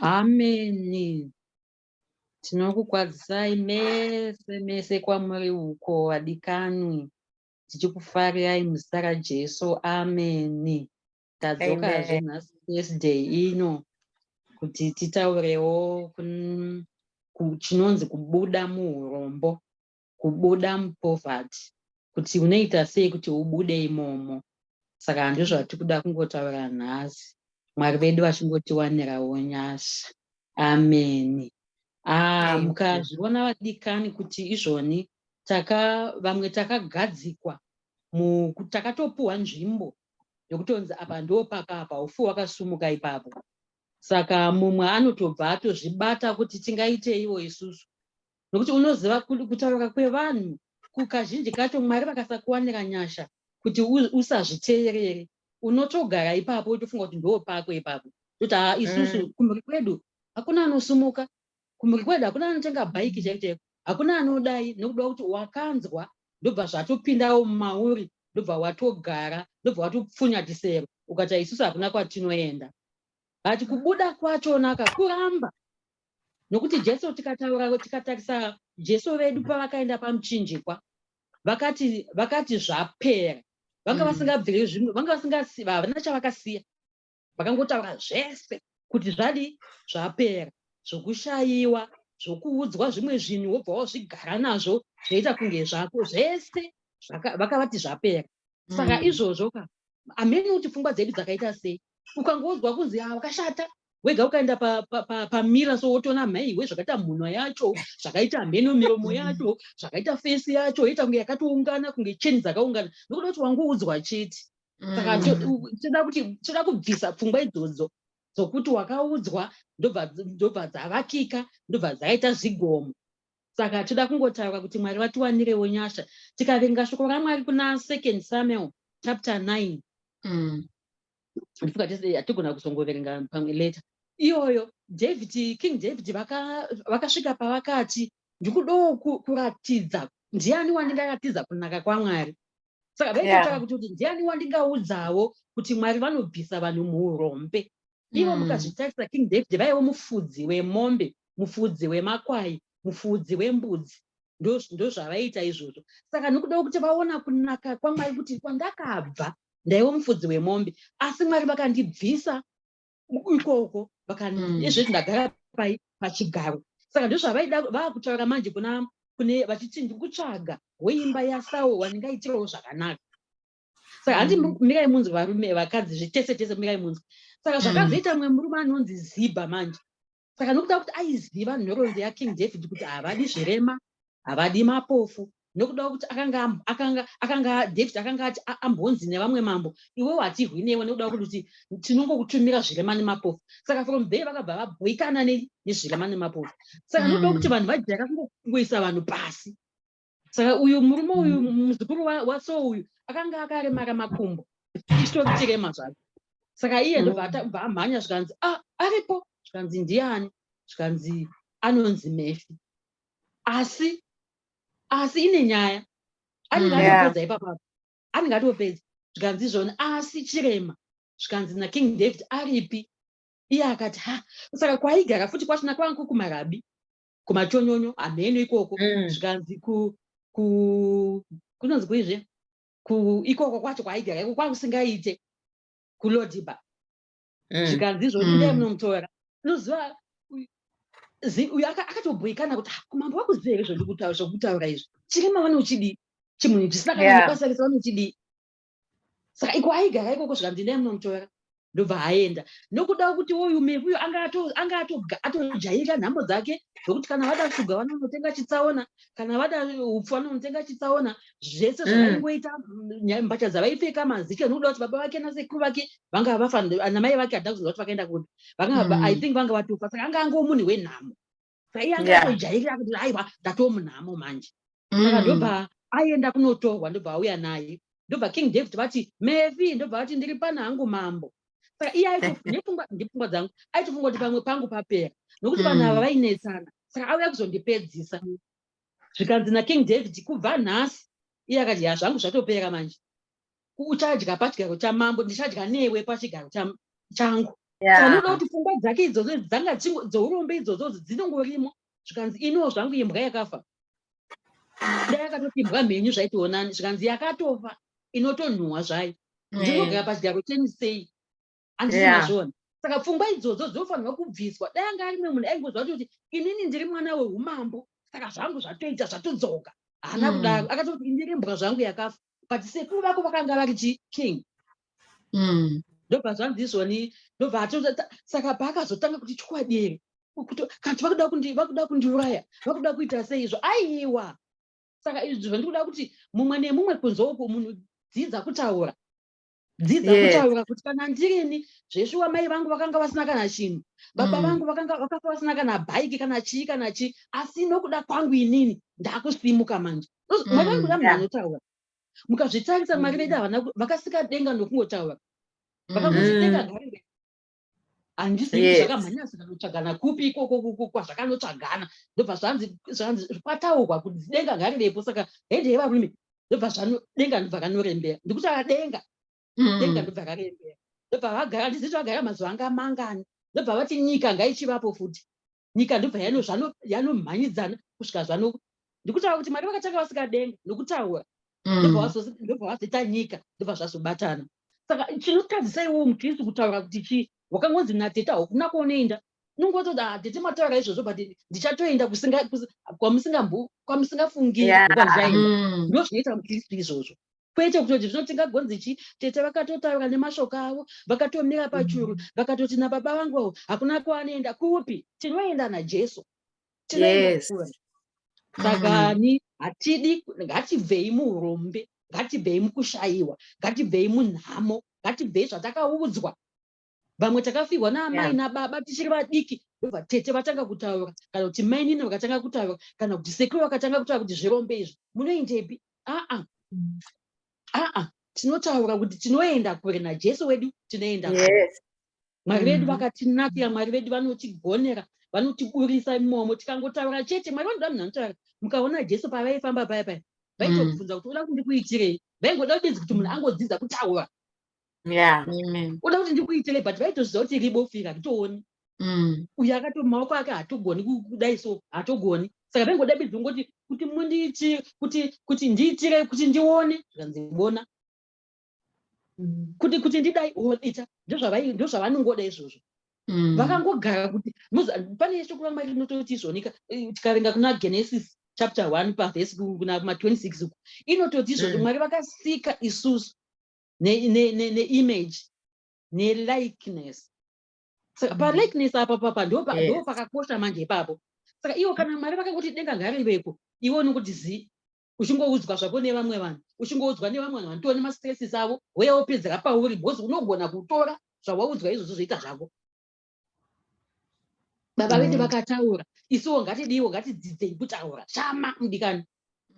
Ameni. Tinokukwazisai mese mese kwamuri uko vadikanwi, tichikufarirai muzita raJesu. Ameni. Tadzokazve nhasi Thursday ino kuti titaurewo chinonzi kubuda muurombo, kubuda mupoverty, kuti unoita sei kuti ubude imomo. Saka ndizvo zvatiri kungotaura nhasi. Mwari vedu vachingotiwanirawo nyasha. Ameni. Ah, mukazviona vadikani kuti izvoni taka vamwe takagadzikwa, takatopuhwa nzvimbo yokutonzi apa ndo pakapa ufu wakasumuka ipapo. Saka mumwe anotobva atozvibata kuti tingaiteiwo isusu, nokuti unoziva kutaura kwevanhu kazhinji kacho, Mwari vakasakuwanira nyasha kuti usazviteerere, unotogara ipapo utofunga kuti ndo pako ipapo, kuti haa, isusu kumhuri kwedu hakuna anosumuka, kumhuri kwedu hakuna anotenga bhaiki chaiko chaiko, hakuna anodai, nekuda kuti wakanzwa, ndobva zvatopindawo mauri, ndobva watogara, ndobva watopfunya chisero, ukati isusu hakuna kwatinoenda. But kubuda kwachonaka kuramba, nokuti Jesu, tikataura, tikatarisa Jesu vedu pavakaenda pamuchinjikwa, vakati zvapera. Vanga vasingabviri zvimwe, vanga vasingasi, havana chavakasiya. Vakangotaura zvese kuti zvadi zvapera, zvokushayiwa, zvokuudzwa zvimwe zvinhu wobva wazvigara nazvo, zvoita kunge zvako zvese, vakavati zvapera. Saka izvozvo ka, hamene kuti pfungwa dzedu dzakaita sei. Ukangoudzwa kunzi ha, wakashata, wega ukaenda pamira so, wotoona mhaiwe, zvakaita mhuno yacho, zvakaita mheno, miromo yacho, zvakaita face yacho, yoita kunge yakatoungana, kunge cheni dzakaungana, nokuda kuti wangoudzwa chete. Saka toda kuti toda kubvisa pfungwa idzodzo dzokuti wakaudzwa, ndobva dzavakika, ndobva dzaita zvigomo. Saka toda kungotaura kuti Mwari vatiwanirewo nyasha. Tikaverenga shoko raMwari kuna Second Samuel chapter 9, ndifunga tese hatigona kuzongoverenga pamwe later iyoyo. David, King David vakasvika pavakati, "Ndikudawo kuratidza, ndiani wandingaratidza kunaka kwaMwari?" Saka vaitotsvaka kuti ndiani wandingaudzawo kuti Mwari vanobvisa vanhu muurombe ivo. Mukazvitarisa, King David vaivo mufudzi wemombe, mufudzi wemakwai, mufudzi wembudzi, ndo zvavaiita izvozvo. Saka nokuda kwekuti vaona kunaka kwaMwari, kuti kwandakabva ndaiva mufudzi wemombe, asi Mwari vakandibvisa ikoko, izvezvi ndagara pai pachigaro. Saka ndozvavaida vaakutaura manje kuna kune vachiti, "Ndiri kutsvaga weimba yaSaul wandingaitirawo zvakanaka." Saka handi mirai munzwi, varume, vakadzi, zvitese tese, mirai munzwi. Saka zvakazoita mumwe murume anonzi Zibha manje. Saka nokuda kuti aiziva nhoroondo yaKing David, kuti havadi zvirema, havadi mapofu, nokuda kuti akanga David akanga ati ambonzi nevamwe mambo, "Iwewo hatihwi newe, nekuda kuti tinongokutumira zvirema nemapofu." Saka from there vakabva vabhoikana nezvirema nemapofu. Saka nokuda kuti vanhu vajaira kungoisa vanhu pasi, saka uyu murume uyu, muzukuru waSaul uyu, akanga akaremara makumbo, chitori chirema zvake. Saka iye ndobva amhanya, zvikanzi, "Ah, aripo." Zvikanzi, "Ndiani?" Zvikanzi, "Anonzi Mefi, asi ine nyaya." Anenge atopedza ipapapo, anenge atopedza. Zvikanzi izvoni, "Asi chirema." Zvikanzi naKing David, "Aripi?" Iye akati, "Ha." Saka kwaigara futi kwachona kwangu kumarabi, kumachonyonyo, hamheno ikoko. Zvikanzi ku ku kunonzi kuizve ku ikoko kwacho kwaaigara iko kwakusingaite kuLodiba. Zvikanzi izvoni, "Ndai munomutora." Unoziva uyu akatobhoikana kuti, "Ah, mambo vakuziva here zvokutaura izvi? Chirema vanochidii? Chimunhu chisina kana nebasa rese vanochidii?" Saka iko aigara ikoko, zvikanzi, "Ndai munomutora." Ndobva aenda, nokuda kuti uyu Mefi uyu anga atojairira nhamo dzake, zvokuti kana vada shuga vanonotenga chitsaona, kana vada upfu vanonotenga chitsaona, zvese zvavaingoita, mbatya dzavaipfeka mazicho, nokuda kuti baba vake nasekuru vake vanga vafa, namai vake hadina kuziva kuti vakaenda kupi. Vanga I think vanga vatofa. Saka anga angoo munhu wenhamo. Saka iye anga atojairira kuti, "Aiwa, ndatoo munhamo manje." Saka ndobva aenda kunotorwa, ndobva auya naye. Ndobva King David vati, "Mefi." Ndobva vati, "Ndiri pana hangu, mambo." Saka iye nepfungwa, ndipfungwa dzangu, aitofunga kuti pamwe pangu papera, nokuti vanhu ava vainetsana, saka auya kuzondipedzisa. Zvikanzi naKing David, "Kubva nhasi," iye akati, "Ya, zvangu zvatopera manje, uchadya pachigaro chamambo, ndichadya newe pachigaro changu." Saka unoda kuti pfungwa dzake idzodzo dzanga dzourombe idzodzo dzinongorimo. Zvikanzi iniwo zvangu imbwa yakafa, dai akatoti imbwa mhenyu zvaitoonani. Zvikanzi yakatofa inotonhuhwa zvayo, ndinogara pachigaro chenyu sei? Handisi mazviona? Saka pfungwa idzodzo dzinofanirwa kubviswa. Dai anga ari mumwe munhu aingoziva kuti inini ndiri mwana weumambo, saka zvangu zvatoita, zvatodzoka. Haana kudaro, akatoti indiri imbwa zvangu yakafa, but sekuru vako vakanga vari chi king. Ndobva zvanzi izvoni, ndobva saka paakazotanga kuti chokwadi here kana kuti vakuda kundiuraya, vakuda kuita sei izvo? Aiwa, saka izvi zvandikuda kuti mumwe nemumwe kunze uku, munhu dzidza kutaura, dzidza kutaura kuti kana ndirini zveshuwa, mai vangu vakanga vasina kana chinhu, baba vangu vakanga vakafa vasina kana bhaiki kana chii kana chii, asi nokuda kwangu inini ndakusimuka manje. Mwari vangu munhu anotaura. Mukazvitarisa, Mwari vedu havana vakasika denga nokungotaura, vakangoti denga ngarive. Handizivi zvakamhanya zvikanotsvagana kupi ikoko kwazvakanotsvagana, ndobva zvanzi kwataurwa kuti denga ngarivepo. Saka hende yevarume, ndobva zvano denga ndobva ranorembera, ndikutaura denga, denga ndobva rarembera, ndobva vagara, handizivi kuti vagara mazuva anga mangani, ndobva vati nyika ngaichivapo futi. Nyika ndobva yanomhanyidzana kusvika zvano. Ndikutaura kuti Mwari vakatanga vasika denga nokutaura, ndobva vazoita nyika, ndobva zvazobatana. Saka chinotadzisa iwowo mukristu kutaura kuti chii? Wakangonzi natete haukuna kwaunoenda, unongototi, "Ah, tete mataura izvozvo, but ndichatoenda kwamusingafungiri kwandichaenda." Ndo zvinoita mukristu izvozvo, kwete kutoti zvino tingagonzi chi tete vakatotaura nemashoko avo, vakatomira pachuru, vakatoti nababa vangu avo hakuna kwaanoenda. Kupi? Tinoenda naJesu, tinoenda kure. Saka ni hatidi, ngatibvei muurombe, ngatibvei mukushayiwa, ngatibvei munhamo, ngatibvei zvatakaudzwa. Vamwe takafirwa naamai nababa tichiri vadiki, ndobva tete vatanga kutaura, kana kuti mainini vakatanga kutaura, kana kuti sekuru vakatanga kutaura kuti zvirombe izvi, munoendepi? Aa, aa, tinotaura kuti tinoenda kure naJesu wedu, tinoenda kure. Mwari vedu vakatinakira, Mwari vedu vanotigonera, vanotiburisa imomo tikangotaura chete. Mwari vanoda munhu anotaura. Mukaona Jesu pavaifamba paya paya, vaitobvunza kuti uda kuti ndikuitirei? Vaingoda bedzi kuti munhu angodzidza kutaura. Amen. Uda kuti ndikuitirei? But vaitoziva kuti ribofira ritooni uyu akato maoko ake hatogoni kudai, so hatogoni. Saka vaingoda bedzi kungoti kuti mundiitire, kuti ndiitire, kuti ndione. Zvikanzi bona. Kuti ndidai, ita. Ndozvavanongoda izvozvo. Vakangogara kuti pane shoko raMwari rinototi izvonika, tikaverenga kuna Genesis chapter 1 pavhesi kuna kuma 26 uku, inototi izvozvo. Mwari vakasika isusu neimage nelikeness. Saka palikeness apa papa ndo ndo pakakosha manje ipapo. Saka iwo kana Mwari vakangoti denga ngarivepo, iwe unongoti zi, uchingoudzwa zvako nevamwe vanhu, uchingoudzwa nevamwe vanhu vanotoona mastresses avo, wouya wopedzera pauri, because unogona kutora zvawaudzwa izvozvo zvoita zvako. Baba vedu vakataura, isuwo ngatidiwo, ngatidzidzei kutaura. Shama mudikani,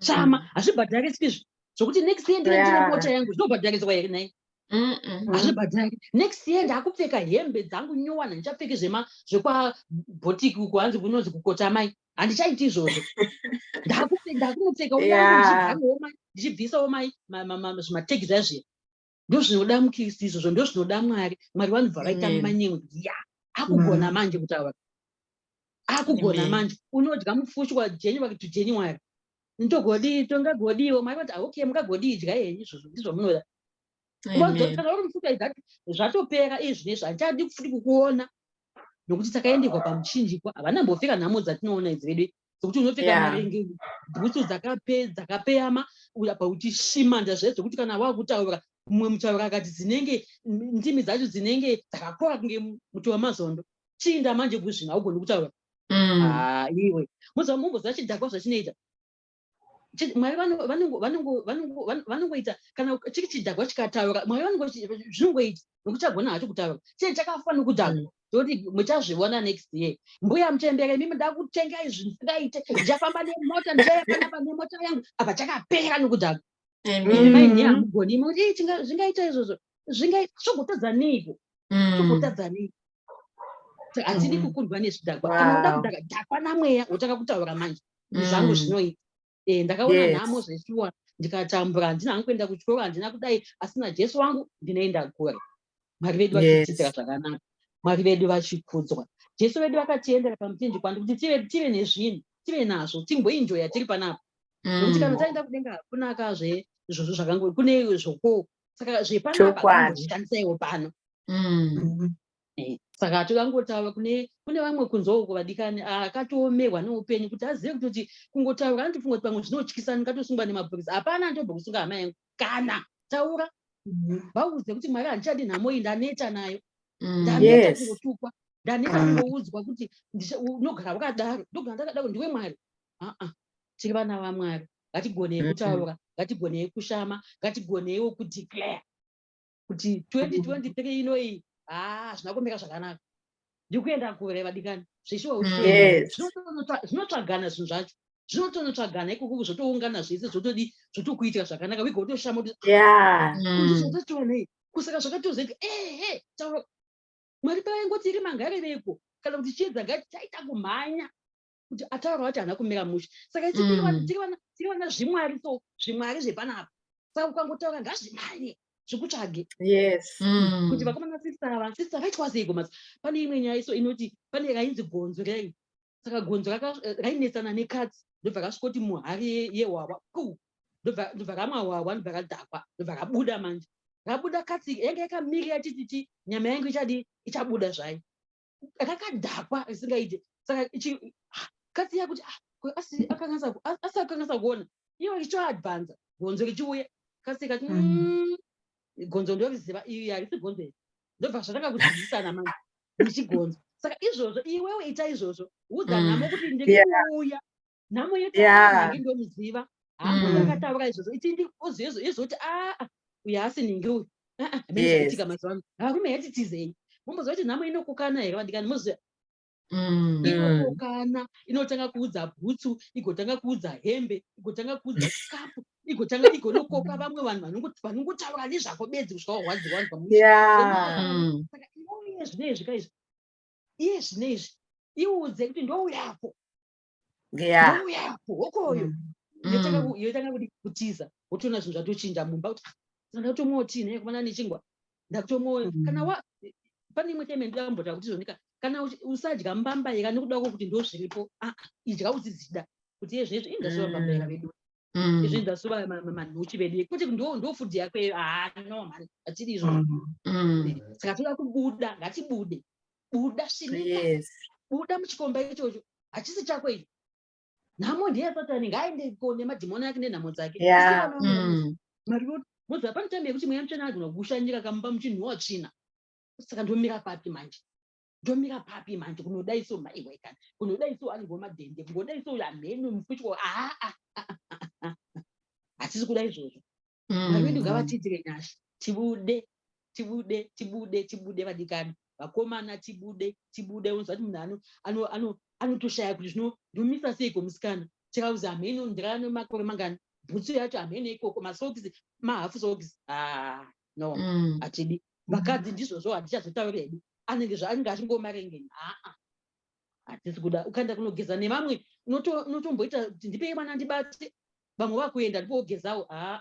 shama. Hazvibhadhariswi izvi zvokuti next year ndine mota yangu. Zvinobhadhariswa here nhai? Hazvibhadhari. Next year ndakupfeka hembe dzangu nyowani, handichapfeki zvekwabhotiki uko hanzi kunonzi kukota mai, handichaiti izvozvo. Ndakunopfeka yangu, ndichibvisawo mai zvimategi zvazviya. Ndozvinoda mukristu izvozvo, ndozvinoda Mwari. Mwari vanobva vaita manyemwe kuti ya, akugona manje kutaura, akugona manje. Unodya mufushwa January to January, ndogodii, tongagodiwo. Mwari vati, "Ah, okay, mungagodii, dyai henyu izvozvo, ndizvo munoda." Kana uri mufushwa izati zvatopera izvi nezvi, handichadi futi kukuona, nokuti takaenderwa pamuchinjikwa. Havana mbofika nhamo dzatinoona idzi vedu, dzekuti unopfeka marenge, bhutsu dzakapeyama, apa uchishimanda zve, zvekuti kana wakutaura mumwe mutauro akati dzinenge ndimi dzacho dzinenge dzakakora kunge muti wamazondo. Chiinda manje kuzvino haugoni kutaura. Ah, iwe muziva, mumboziva chidhakwa zvachinoita. Mwari vanongoita kana chiri chidhakwa chikataura, Mwari zvinongoita nokuti chagona hacho kutaura, chine chakafa nokudhakwa. Toti muchazviona next year. Mbuya muchembere imimi, ndakutenga izvi, ndisingaite, ndichafamba nemota, ndichauya panapa nemota yangu, apa chakapera nokudhakwa. Imi maini hamugoni imi kuti, "Ii, zvingaita izvozvo, zvingaita zvogotadza neiko? Zvogotadza neiko?" Saka hatidi kukundwa nezvidhakwa. Kana uda kudhakwa, dhakwa namweya, wotanga kutaura manje zvangu zvinoita. Ndakaona nhamo zveshuwa, ndikatambura, handina hangu kuenda kuchikoro, handina kudai, asi naJesu wangu ndinoenda kure. Mwari vedu vachitiitira zvakanaka. Mwari vedu vachikudzwa. Jesu vedu vakatiendera pamuchinjikwa kuti tive nezvinhu, tive nazvo, timboenjoya tiri panapa, nokuti kana taenda kudenga hakunakazve izvozvo zvakango kune zvoko. Saka zvepanapa ngatimbozvishandisaiwo pano. Saka todangotaura kune vamwe kunze uko, vadikani, akatoomerwa neupenyu, kuti azive kutoti kungotaura anotofunga kuti pamwe zvinotyisa, ndingatosungwa nemapurisa. Hapana andobva kusunga, hama yangu. Kana taura, vaudze kuti, "Mwari, handichadi nhamo iyi, ndaneta nayo. Ndaneta kungotukwa, ndaneta kungoudzwa kuti unogara wakadaro, ndogara ndakadaro. Ndiwe Mwari?" Aa, tiri vana vaMwari. Ngatigonei kutaura, ngatigonei kushama, ngatigoneiwo kudeclare kuti 2023 inoyi, haa, hazvina kumira zvakanaka, ndikuenda kure, vadikani, zveshuwa. Zvinotsvagana zvinhu zvacho, zvinotonotsvagana ikoko, zvotoungana zvese, zvotodi, zvotokuitira zvakanaka, wigotoshama kuti zvatotionei kusaka zvakatozoita. Ehe, taura. Mwari pavaingoti rima ngarireko kana kuti chiedza ngati, chaita kumhanya kuti ataura wacho haana kumira mushe. Saka isu tiri vana zvimwari, so zvimwari zvepanapa. Saka ukangotaura, ngazvimhanye zvikutsvage. Kuti vakomana, sister ava, sister vaitwa seiko masi? Pane imwe nyaya iso inoti pane rainzi gonzo rei. Saka gonzo rainetsana nekatsi, ndobva rasvikoti muhari yehwahwa ku, ndobva ramwa hwahwa, ndobva radhakwa, ndobva rabuda. Manje rabuda, katsi yanga yakamirira chititi nyama yangu ichadi, ichabuda zvayo. Rakadhakwa risingaite. Saka katsi yakuti, "Ah, ko asi akanganisa kuona iyo richoadvanza." Gonzo richiuya, katsi ikati, "Gonzo ndoriziva, iyi harisi gonzo iri." Ndobva zvatanga kudzidzisana manje nechigonzo. Saka izvozvo, iwewe ita izvozvo, udza nhamo kuti ndiri kuuya, nhamo yetaange ndomuziva hangu. Akataura izvozvo, itindi uzive izvoti, aa, uyu haasi ningi uyu. Hamene zvaitika mazuva ano, varume yatitizei. Mumboziva kuti nhamo inokokana here, vadikani? Moziva inokokana, inotanga kuudza bhutsu, igotanga kuudza hembe, igotanga kuudza chikafu, igotanga igonokoka vamwe vanhu vanongotaura nezvako bedzi kusvika warwadziwa wanzwa mushe. Saka iwe iye zvinezvi kaizvi, iye zvinezvi iudze kuti ndouyako, ndouyako hokoyo. Yotanga kuti kutiza, wotoona zvinhu zvatochinja mumba kuti, "Ah, saka ndakutomwawo tii naye kumana nechingwa, ndakutomwawo." Kana wa pane imwe time ndingambotaura kuti zvonika, kana usadya mbambaira nekuda kwokuti ndo zviripo. Ah, idya uchidzida kuti iye zvinezvi indasuva mbambaira vedu, izvi ndasuva manhuchi vedu, kuti ndo food yako iyo. Ah, no man, hatidi izvozvo. Saka toda kubuda, ngatibude, buda, svinika. Buda muchikomba ichocho, hachisi chako icho. Nhamo ndeyasatani, ngaaende ko nemadhimoni ake nenhamo dzake. Isu vana vaMwari, Mwari moziva pane time yekuti Mweya Mutsvene agona kukushanyira kamumba muchinhuwa tsvina. Saka ndomira papi manje? Ndomira papi manje? Kunodai so, maiwe, kana kunodai so, anenge madhende, kungodai so, hameno mufuchwa. Aa, hatisi kuda izvozvo. Mwari wedu ngavatiitire nyasha, tibude, tibude, tibude, tibude, vadikani, vakomana, tibude, tibude. Unozwa kuti munhu anotoshaya kuti zvino ndomisa seiko musikana, tirauzi hameno ndirane makore mangani, bhutsu yacho hameno ikoko, masokisi, mahalf socks. Ah, no. Hatidi. Vakadzi ndizvozvo, hatichazotauri hedu, anenge zvaanenge achingomarengenya. Aa, hatisi kuda. Ukaenda kunogeza nevamwe, unotomboita kuti ndipei mwana ndibate, vamwe vakuenda ndipogezawo. Aa,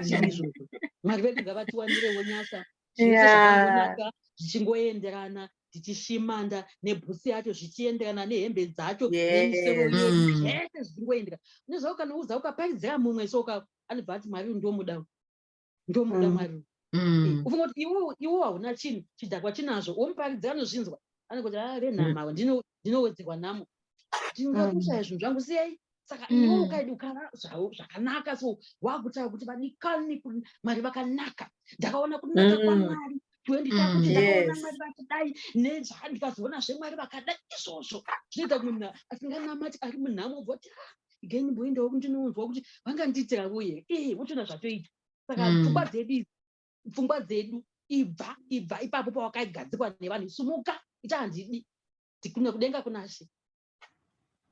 zviri izvozvo. Mwari vedu ngavatiwanirewo nyasha, zvese zvakangonaka, zvichingoenderana, tichishimanda nebhutsi yacho, zvichienderana nehembe dzacho nemisoro yedu, zvese zvichingoenderana. Unoziva kana uza ukaparidzira mumwe so anobva ati, "Mwari ndomuda, ndomuda." Mwari ufunga kuti iwe hauna chinhu, chidhakwa chinazvo, womuparidzira, anozvinzwa, anongoti, "A, venhama ava, ndinowedzerwa nhamo, ndingatoshaya zvinhu zvangu, siyai." Saka iwe ukaidi ukava zvakanaka so, wakutaura kuti, "Vadikani, Mwari vakanaka, ndakaona kunaka kwaMwari 20 takuti ndakaona Mwari vachidai ndikazoona zvemwari vakadai." Izvozvo zvinoita kuti munhu asinganamati ari munhamo obva kuti, "Ah, igei ndimboendawo ndinonzwa kuti vangandiitira here." Ee, wotoona zvatoita. Saka pfungwa dzedu idzi, pfungwa dzedu, ibva, ibva ipapo pawakagadzikwa nevanhu, sumuka, ita handidi tikune kudenga kunashe,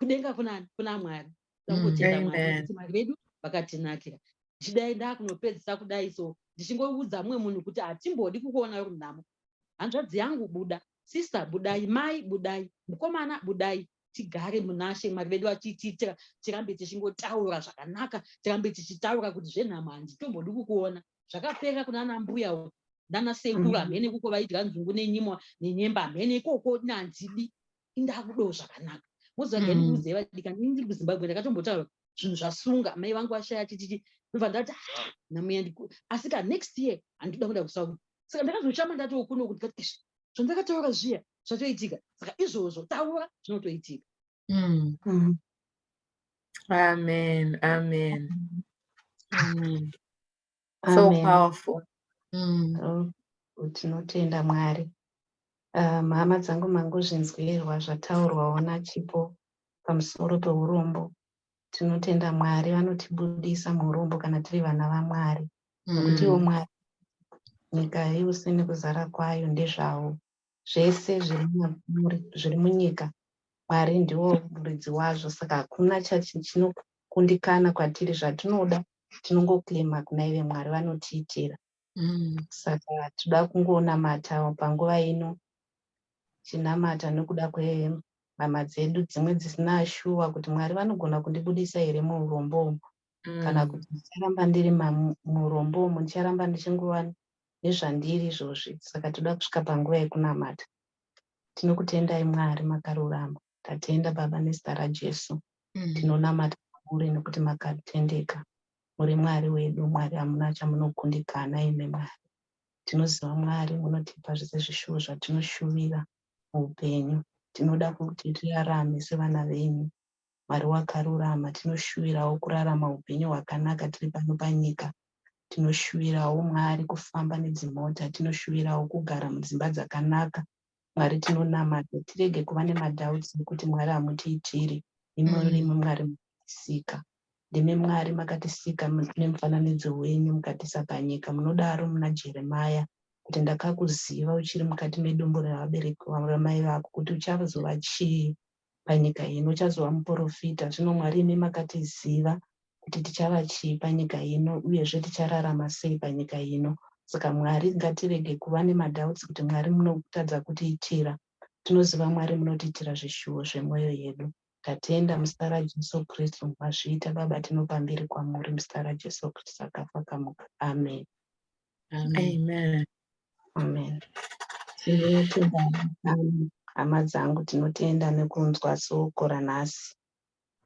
kudenga kunani? Kuna Mwari. Tangotenda Mwari Amen. nekuti Mwari vedu vakatinakira. Ndichidai ndakunopedzisa kudai so, ndichingoudza mumwe munhu kuti hatimbodi kukuona uri munhamo. Hanzvadzi yangu, buda. Sister, budai. Mai, budai. Mukomana, budai. Tigare munashe, Mwari vedu vachitiitira. Tirambe tichingotaura zvakanaka, tirambe tichitaura kuti zvenhamo handitombodi kukuona, zvakapera kuna ana mbuya uko. Ndana sekuru hamene ikoko vaidya nzungu nenyimo nenyemba, hamene ikoko nandidi indakudawo zvakanaka. Moziva, mm. Ndikuudzei vadikani, ini ndiri kuZimbabwe, ndakatombotaura zvinhu zvasunga mai vangu vashaya chichichi, ndobva ndati, ah, namuya, asi ka next year handida kuenda kuSouth. Saka ndakazoshama ndatiwo kuno kuti ndikati, "Ish, zvandakataura zviya zvatoitika." Saka izvozvo taura zvinotoitika. Amen. Amen. Amen. So Amen. powerful. Oh, tinotenda Mwari. Hama dzangu, mangozvinzwirwa zvataurwawo naChipo pamusoro peurombo. Tinotenda Mwari vanotibudisa muurombo kana tiri vana vaMwari, nokuti ivo Mwari, nyika yose nekuzara kwayo ndezvavo. Zvese zviri munyika, Mwari ndiwo muridzi wazvo. Saka hakuna chinokundikana kwatiri. Zvatinoda tinongoclaima kuna ive Mwari, vanotiitira. Saka toda kungonamata panguva ino, chinamata nekuda kwehama dzedu dzimwe dzisina shuwa kuti Mwari vanogona kundibudisa here muurombo umu, kana kuti ndicharamba ndiri muurombo umu, ndicharamba ndichingova nezvandiri izvozvi. Saka toda kusvika panguva yekunamata. Tinokutendai Mwari, makarurama. Tatenda Baba nezita raJesu. Tinonamata kwamuri nekuti makatendeka, muri Mwari wedu. Mwari, hamuna chamunokundikana imi Mwari. Tinoziva Mwari munotipa zvese zvishuwo zvatinoshuvira muupenyu. Tinoda kuti tirarame sevana venyu. Mwari wakarurama, tinoshuvirawo kurarama upenyu hwakanaka tiri pano panyika. Tinoshuvirawo Mwari kufamba nedzimota, tinoshuvirawo kugara mudzimba dzakanaka. Mwari, tinonamata tirege kuva nemadoubts ekuti Mwari hamutiitiri. Imi murimi Mwari makatisika, ndimi Mwari makatisika nemufananidzo wenyu, mukatisa panyika. Munodaro muna Jeremaya kuti, "Ndakakuziva uchiri mukati medumbu ravabereki ramai vako, kuti uchazova chii panyika ino, uchazova muprofita." Zvino Mwari, imi makatiziva kuti tichava chii panyika ino, uyezve tichararama sei panyika ino. Saka Mwari, ngatirege kuva nemadoubts kuti Mwari munotadza kutiitira. Tinoziva Mwari munotiitira zvishuwo zvemwoyo yedu. Tatenda muzita raJesu Kristu. Mazviita Baba, tinopa mbiri kwamuri muzita raJesu Kristu akafa akamuka. Amen. Amen. Amen. Tinotenda hama dzangu, tinotenda nekunzwa soko ranhasi.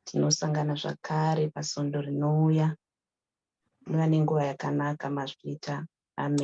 Tinosangana zvakare pasondo rinouya. Muva nenguva yakanaka. Mazviita.